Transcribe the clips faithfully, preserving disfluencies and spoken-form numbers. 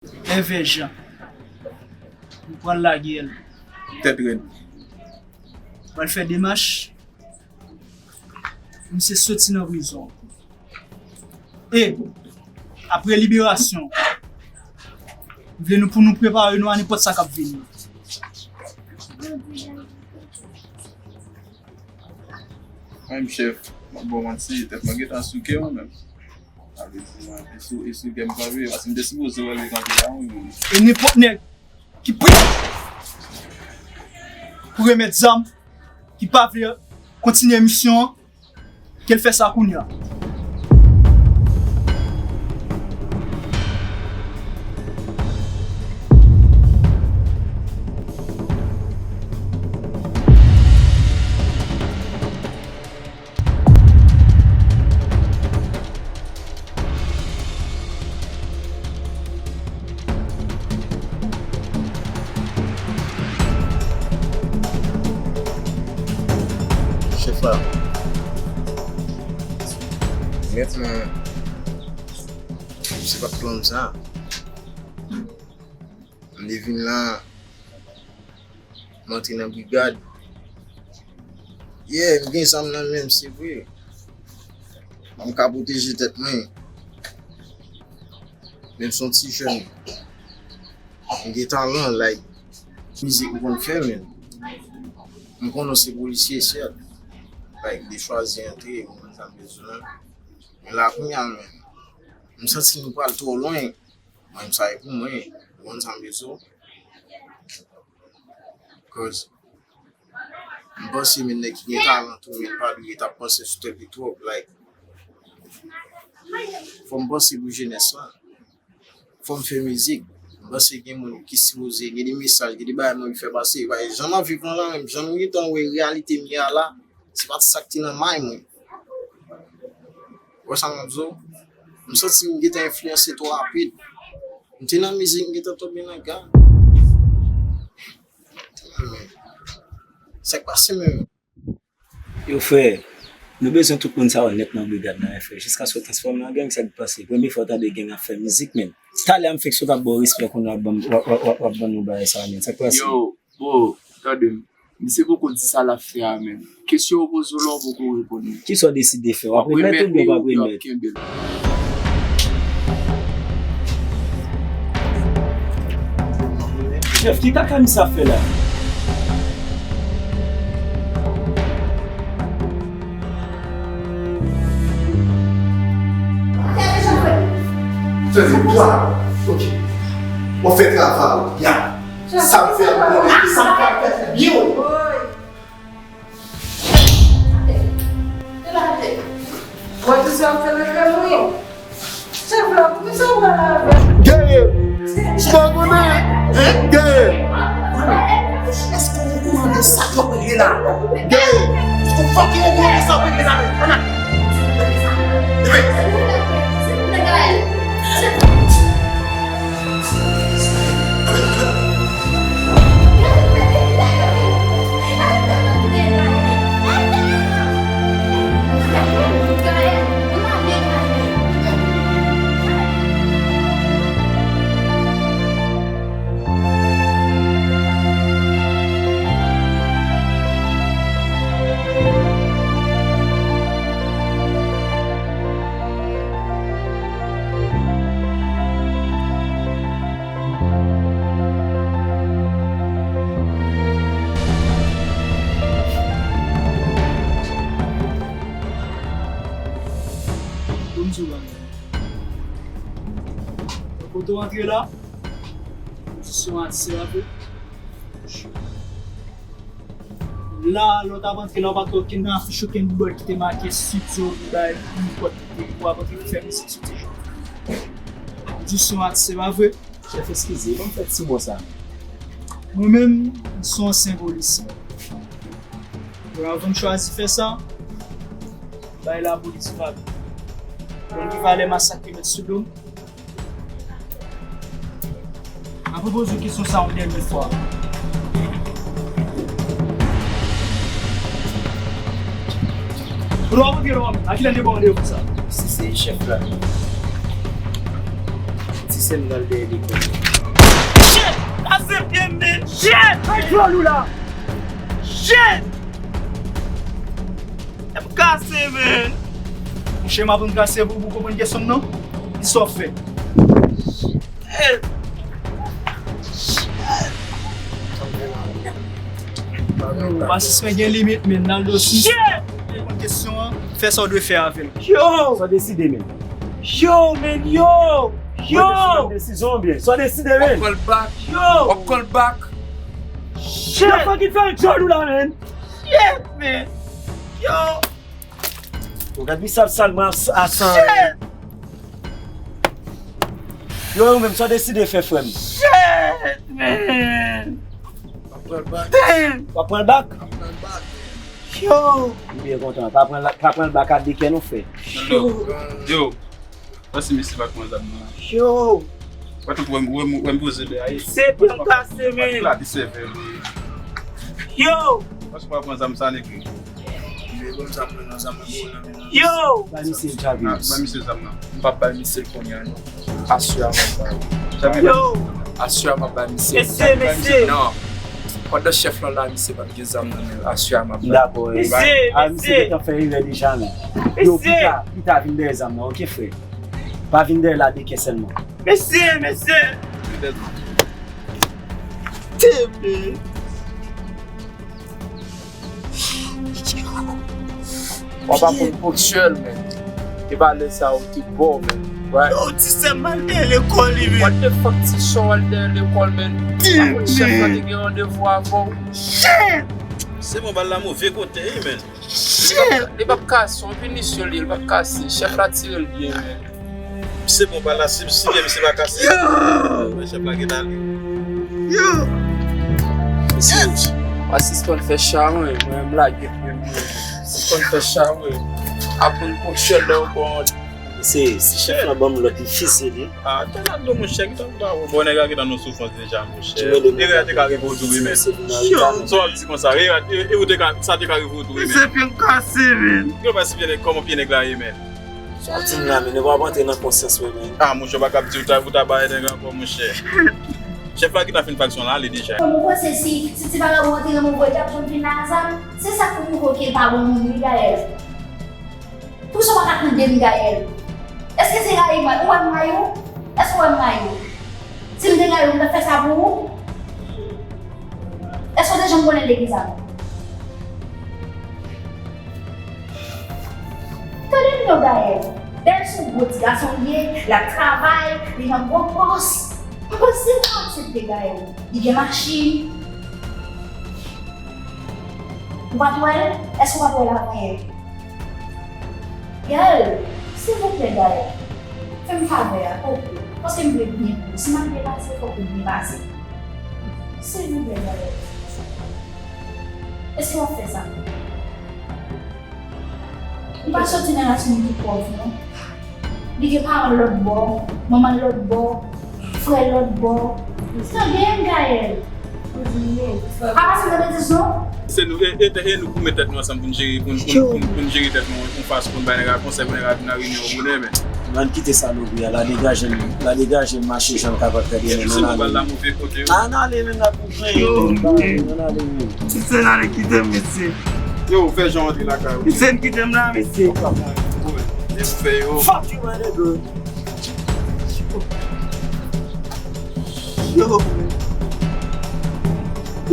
Èvè Jan. Nou pral lage l. Tèt rèd. Pral fè demach pou misye soti nan prizon. E, apre liberasyon, m vle nou pou nou prepare nou a nenpòt sa k ap vini. Mwen menm, chèf, m ap ba w manti, tèt mwen gentan souke mwen menm. Sa vle di, mwen, e sou, e sou kè m kanpe, paske m te sipoze wè l kanpe la, wi, wi. E nenpòt nèg ki prè pou remèt zam, ki pa vle kontinye misyon an, ke l fè sa kounye a. Chèf la. Mèt mwen, se pa t plan m sa. M te vin la, m antre nan brigad. Yeah, m gen zam nan men m, se vre. M ka pwoteje tèt mwen. Men m se yon ti jèn. M gen talan, like, mizik m konn fè, men m konnen w se polisye, sèt. Like, m te chwazi antre, ou konn sa m bezwen. Men la, kounye a, men, m santi nou pral twò lwen. Mwen, sa e pou mwen, ou konn sa m vle di w. Cause m panse men nèg ki gen talan tou, men pa dwe t ap panse sou tèt li twòp, like, fò m panse pou jenès la. Fò m fè mizik. M panse gen moun ki sipoze, gen de mesaj, gen de bagay mwen fè pase. Paske jan m ap viv lan la, menm jan nou gentan wè reyalite m ye a la, se pa t sa k te nan may mwen. Ou wè sa m ap di w? M santi m gentan enfliyanse twò rapid. M te nan mizik, m gentan tonbe nan gang. Sa k pase menm? Yo, frè, nou bezwen tout moun sa yo nèt nan brigad la, wi, frè. Jiskaske w transfòme an gang, sa k pase? Premye fwa w tande gang ap fè mizik, menm. Talè a m fèk sot ap ba w respè, kounye a w ap ban m, w ap, w ap, w ap, w ap ban nou bagay sa, menm. Sa k pase? Yo, bro, tande m. Misye poko di sa l ap fè a menm. Kesyon yo poze w la, w poko reponn li. Kisa w deside fè? W ap remèt oubyen w p ap remèt? Chèf, ki kaka misye ap fè la? Tande, bwa. Ok. W ap fè travay ou. Ya. Sa m fè a, m konnen. Sa m fè a, fè byen, wi. Mwen di sa m fè leve mwen. Chèf la, poukisa w pale avè m? Geye! M pa konnen! Geye! Èske w okourant de sa k ap regle la? Geye! Èske w fucking okourant de sa k ap regle la menm? Ann ale! Leve! Pou m di w bagay. Kote w antre la, ou di se yon atis, se pa vre? La, lè w t ap antre la, w pa t wè okenn afich, okenn bòd ki te make estidyo, ki bay nenpòt ki te pou ap antre pou fè mizik sou ti jan. Ou di se yon atis, se pa vre? Chèf, eskize, ban m fè ti mo sa. Mwen menm, m se yon ansyen polisye. Bon, avan m chwazi fè sa, bay lapolis vag. Konn ki valè masak yo met sou do m? M ap repoze w kesyon sa yon dènye fwa. Kote w ap antre la menm? A kilè m te ba w randevou sa? Si se chèf la. Si Se m pral dèyè lekòl. Shit! Kase pye m, men! Shit! Ay, djòl ou la! Shit! M kase, men! Mouche, m ap vin kase pou ou, pou w konprann kesyon m nan? Kisa w fè? Shit! Pasisman gen limit, men Naldo si. Shit! Reponn kesyon an, fè sa w dwe fè avè l. Yo! Sa w deside, men. Yo, men, yo! Yo! Desizyon, desizyon, byen. Sa w deside, men. W ap call back. Yo! W ap call back. Shit! Yo, fucking fè djòl ou la, men. Shit, men. Yo! Ou gad misye ap sal mwen a san. Shit! Yo, ou menm, sa w deside fè, frè m? Shit, man! W ap pran l bak. Damn! W ap pran l bak? W ap pran l bak. Yo! M byen kontan. Pa pran l, pa pran l bak a de kè nou fè. Yo! Yo! Wè si mesye pa pran zam nan. Yo! Wè tout wè m, wè m, wè m poze bè a ye. Se pran kase, man! Klati sèvè. Yo! Wè si pa pran zam sa, nèg. Yo! Bay misye l, Javius. Bay misye zam nan. M p ap bay misye l kounye a, non. Aswè a m ap bay. Yo! Aswè a m ap bay misye l. Mesye, mesye. Non. Pandan chèf lan la, misye p ap gen zam nan men l. Aswè a m ap bay. Dakò, eh. Mesye, mesye. Misye gentan fè erè deja, men. Yo, pita, pita vin dèyè zam nan, oke, frè? Pa vin dèyè l a de kè sèlman. Mesye, mesye. Tebe. W ap aprann ponktyèl, men. E pa lè sa ou te bon, men. Right? Yo, ti sè m al dèyè lekòl li, men. What the fuck, ti sè w al dèyè lekòl, men? Damn, man. Chèf la te gen randevou avè w. Shit! Se bon, bal la move kote, wi, men. Shit! Li p ap kase, yon pinisyon li, li p ap kase. Chèf la tire l byen, men. Se bon, bal la, si, si byen misye pa kase. Yo! Mwen, chèf la gentan ale. Yo! Mesye, pa sispann fè cha, mwen, mwen m lage pye m. Sispann fè cha, mwen. Aprann ponktyèl lè w bon. Mesye, si chèf la ban m lòd, li fize li. Ah, tèl ap do monchè, ki tan ba ou. Bon, nèg la gentan nan soufrans deja, monchè. Erè a te ka rive w tou, wi, men. Yo! Sa w ap di konsa, erè a, e, e ou te ka, sa te ka rive w tou, wi, men. Mesye, pye m kase, men. Yo, pa si byen, kòman pye nèg la ye, men? Sa w ap di m la, men, nèg w ap antre nan konsyans mwen, men. Ah, monchè, w pa kab di ou ta, ou ta bay nèg ankò, monchè. Chèf la gentan fin faksyon la, ale deja. Kòman w panse si, si ti vagabon an te renmen w vre, l t ap janm vin la a zam? Se sa k pou pwouve w ke l pa bon moun, wi, Gaël. Poukisa w pa ka tande m, Gaël? Èske se rayi m wè? Ou wè m rayi w? Èske w wè m rayi w? Si m te rayi w, m t ap fè sa pou ou? Èske w te janm konnen l te gen zam? Tande m non, Gaël. Gaël se yon gwo ti gason li ye, l ap travay, li nan gwo pòs. M panse w aksepte Gaël. Li gen machin. Ou pa t wè l? Èske w pa t wè l avanyè? Gaël, silvouplè, Gaël, fè m favè a, oke? Paske m vle byen pou ou. Si m ap byen pase, fòk ou byen pase. Silvouplè, Gaël. Èske w ap fè sa? Ou pa soti nan rasin ki pòv, non. Li gen paran l lòt bò, manman l lòt bò, frè l lòt bò. Tande m, Gaël. Pa pase nan betiz, non. Se nou, e, e, e nou pou met tèt nou ansanm pou n jere, pou n, pou n, pou n, pou n jere tèt nou yon fason, pou n bay nèg la konsèy, pou nèg la vin nan reyinyon yo bonè, men. Ann kite salopri a, la degaje l, la degaje l mache jan l kapab fè demen, ann ale. Ann ale, men, n ap Yo, ti sè n ale kite m, mesye. Yo, fè jan w antre lakay ou. Ti sè n kite m la, mesye. Fuck you, my nigga. Yo.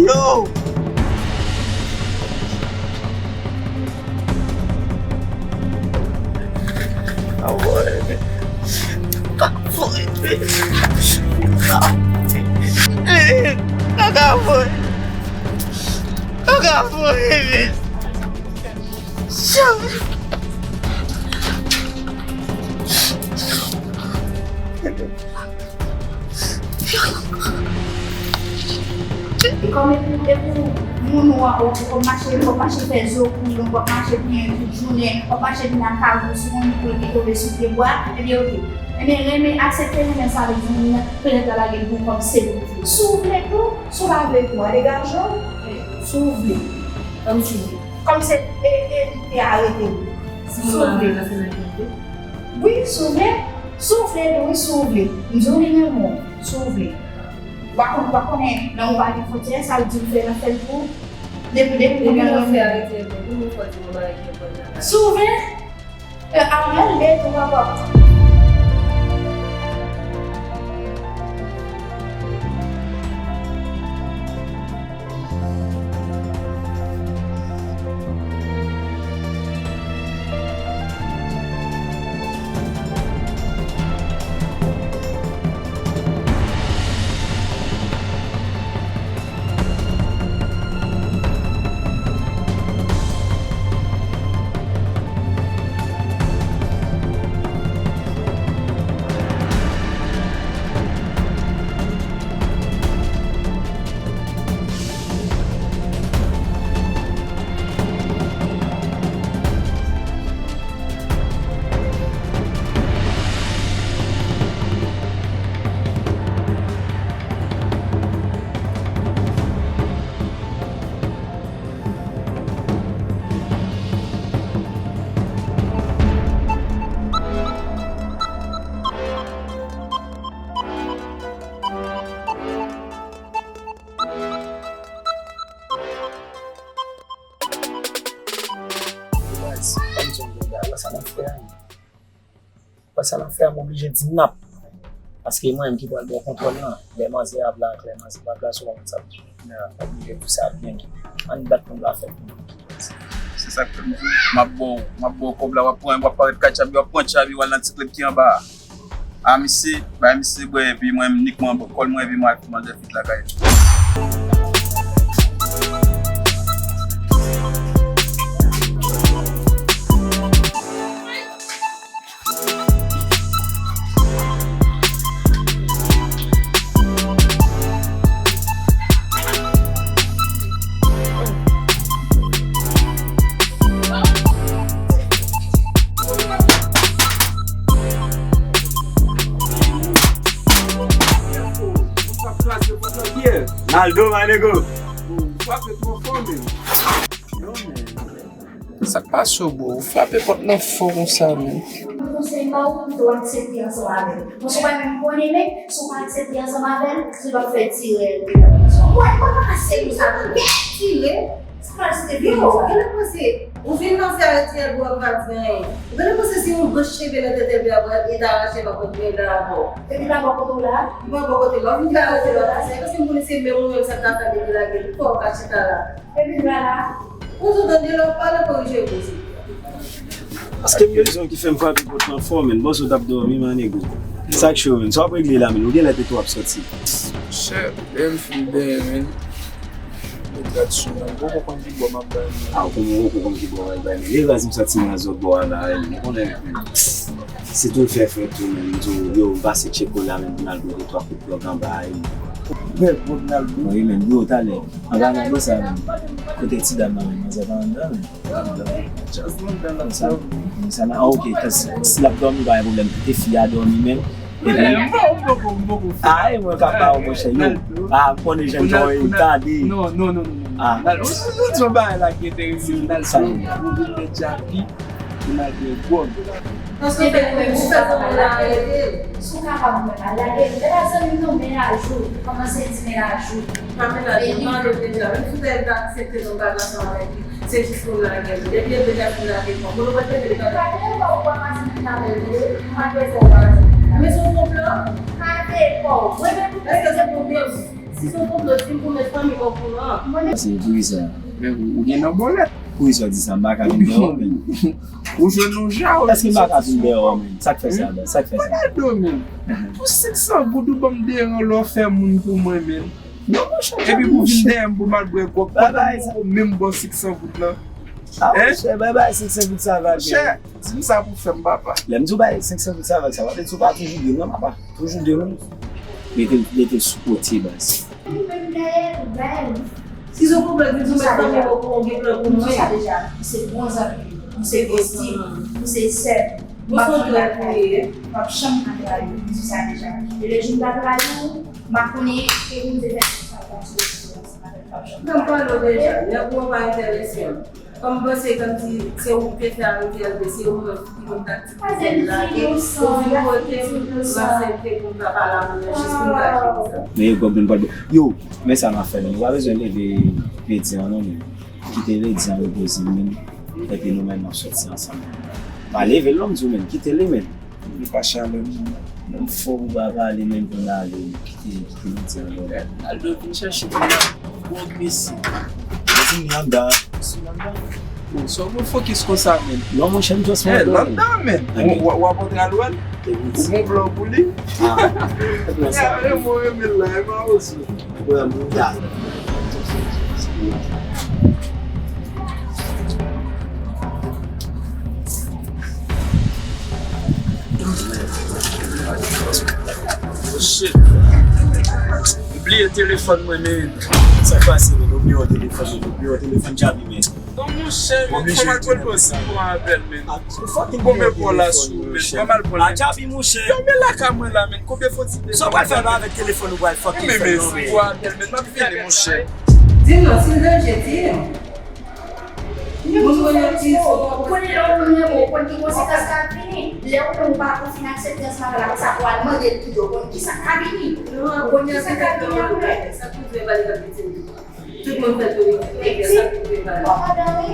Yo. Kaka voye, men. Kaka voye, men. Kaka voye. Kaka voye, men. E kòm e pou, e pou moun ou an, w ap mache, w ap mache fè zo koulon, w ap mache plenyen tout jounen, w ap mache vin ak kagou sou moun pou l te tonbe sou pye bwa, ebyen, oke. Ebyen, renmen, aksepte renmen sa vle di moun nan, pèmèt la lage l pou kòm se pou. Si w vle tou, si w pa vle tou, a degaje w, si w vle. Kòm si, e, e, te arete w. Si w vle. Wi, si w vle. Si w vle tou, wi, si w vle. M di w li renmen w, si w vle. Ou pa konn, ou pa konnen, lè w pa gen fwontyè, sa l di w fè, l ap fè l pou ou. Depi, depi, depi nan fè arete, pou nou fò di yon bagay ki enpòtan la. Si w vle, e, Arnel, de tou, papa. Wè sa n ap fè a. Wè sa n ap fè a, m oblije di n ap. Paske mwen menm ki pral ba w kontwòl lan. Lè manzè ap la ak lè manzè p ap la, si w konprann sa m di w la, m oblije di w sa byen. Ann bat pou n ka fè pou nou. Se sa k fè m di w, m ap ba w, m ap ba w kòb la, w ap pran, w ap parèt ka tchabi, w ap pran tchabi, w al nan ti klèb ki anba a. A, misye, bay misye bwè, epi mwen, m nik mwen, kòl mwen, epi mwen al pou manzè fit lakay li. Naldo, my nigga. Sa k pase w, bro? Ou frape pòt lan fò konsa, menn. Mwen konseye pa ou, pito w aksepte ansanm avè l. Bon, si w pa menm konnen, men, si w pa aksepte ansanm avè l, se l p ap fè tirè l. Mwen, mwen pa ka serye sa, non. Tirè? Sa pa se te yo, gen lè panse, ou vin nan fè Ayiti a, w ap pa di anyen. Ou gen lè panse se yon branch cheve nan tèt Elvira, e ta rache, pa konn mwen la avè w. Epi la bò kote w la? Mwen bò kote la, ou vin fè Ayiti la, se paske m konnen se menm ou menm sa k ta fè depi lage l, fò w ka chita la. Epi vwala. Ou sot tande lè w pale korije koze. Paske m bezwen ki fè m frape pòt lan fò, menn. Bòs ou t ap dòmi, my nigga. Sa k cho, menn? Sa w ap regle la, menn? Ou genlè te tou ap soti. Chè, lè m fin benyen, menn. Mwen gad sou mwen. M poko konn ki bò m ap bay, menn. A, ou konn, ou poko konn ki bò w ap bay, menn. E raz m santi m nan zòt bò a la, menn. Ou konnen, menn. Se tou l fè frè tou, menn. M di w, yo, m pase tcheko la, menn, pou n al bwè de twa kout. Blòk anba a, wi. Bèl blòk nan l. Wi, men, yo, talè. Anba nan sa, men. Kote ti dam nan, men, manzè pa anndan, men. Jazz nan anndan, l ap dòmi. Sa, sa nan, ah, ok, si, si l ap dòmi, pa gen pwoblèm. Kite fi a dòmi, men. Epi, ah, e mwen ka ba ou, monchè, yo. Ah, m konnen jan jòy, tande. Non, non, non, non, non. Ah. Naldo, ou di yon bagay la ki enterese m, Naldo, ou vin nan djapi. Pou n al bwè gwòg. Paske fè koumen pou fè zanmi la arete l. Si w kapab, ou menm al lage l. Lè zanmi nou men lajou, kòmanse di men lajou. Pa men lajou, m pa antre deja. Menm si w te aksepte nan bagay ansanm avèk li, se jis pou l lage l. Depi l deja fin lage l, bon, moun ou pa te vle. Pa gen lè ou pa di men lage l, ou pa bezwen ou pa di men lage l. Men se yon konplo. Pa fè kò w. Mwen menm pou... Èske se konplo? Si se yon konplo, di m pou met fanmi m okouran. Se poukisa? Men ou, ou gen nan bòlèt. Poukisa w di sa? M pa ka vin dèyè w, menn. Ou jwenn yon ja, ou... Èske m pa ka vin dèyè w, menn? Sa k fè sa, menn? Sa k fè sa? Gade w, menn. Pou senk san goud, ou ban m deran lè w fè moun pou mwen, menn. Non, monchè, epi pou vin dèyè m pou m al bwè gwòg, pandan m poko menm ba w senk san goud lan. Ah, monchè, bay, bay, senk san goud sa va byen. Monchè, di m sa pou fè m, papa. Lè m di w bay senk san goud sa va, sa pa vle di w pa toujou de non, papa. Toujou de non. Mete, mete l sou kote, baz. Ou menm dèyè l, bèl. Si se yon pwoblèm, di m met fanmi m okouran, ou gen plan pou mwen. Sa deja, ou se bon zanmi m, ou se besti m, ou se sè m. M ap janm ka trayi w, m ap janm ka trayi w, m di sa deja. E lè jou m ta trayi w, m ap konnen ke Bondye fè sa, w ap sou ansanm avè m, m ap janm ka trayi w. Nan m pale w deja, nèg ou an pa enterese m. Kòm m panse kòmsi se ou ki te fè arete a, se ou menm ki konn taktik pou fè l lage, ou vin voye m, m aksepte pou m ta pale avè w jis pou m ta jwenn sa. Men Gòb nou pral bon. Yo, men sa n ap fè, men nou pa bezwen leve Ledi an non, men. Kite Ledi an repoze, men. Epi nou menm n ap sòti ansanm. Pa leve l non, m di w, men. Kite li, men. Li pa chalè m non. Menm fò ou pa pale, men pou n ale, kite, kite Ledi an non. Aldo vin chèche pou la. Bon, mesi. Mesi, m anndan. Mesi, m anndan. Bon, sa w gon fokis konsa, men. Non, monchè, m just Eh, mande. Anndan, men. Ok. W, w, w ap antre al wè l? Ou gon plan pou li? Ah. Gade, mwen renmen l la, e pa ozo. Wè, mouda. Oh, shit. M bliye telefòn mwen, men. Sa k pase, men? Ou bliye yon telefòn, men. Ou bliye yon telefòn, Djabi, men. Non, monchè, men, fò m al pran l pou yon apèl, men. Konbyen pran la sou, men? Fò m al pran l. Djabi, monchè. Yo, men lakay mwen la, men. Konbyen fò ti. Sa w pral fè avèk telefòn ou pral fòk. Men, men, si w apèl, men, m ap vini, monchè. Di m non, si l danje, di m. Moun konnen ki. Ou konnen lè w konn renmen, ou konn ki konsekans k ap vini. Lè ou menm ou pa konn fin aksepte ansanm avè l, apre sa pou al mande l pito, ou konn ki sa k ka vini. Ou konn ki sa k ap vini apre. Sa k rive, pale k ap vini. Tout moun fè politik, men gen sa k rive pale. Bon, madanm, wi.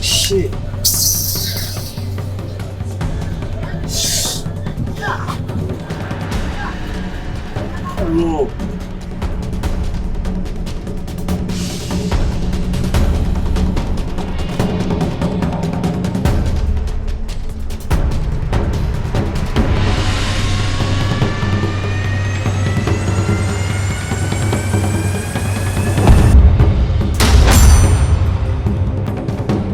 Shit. Yo.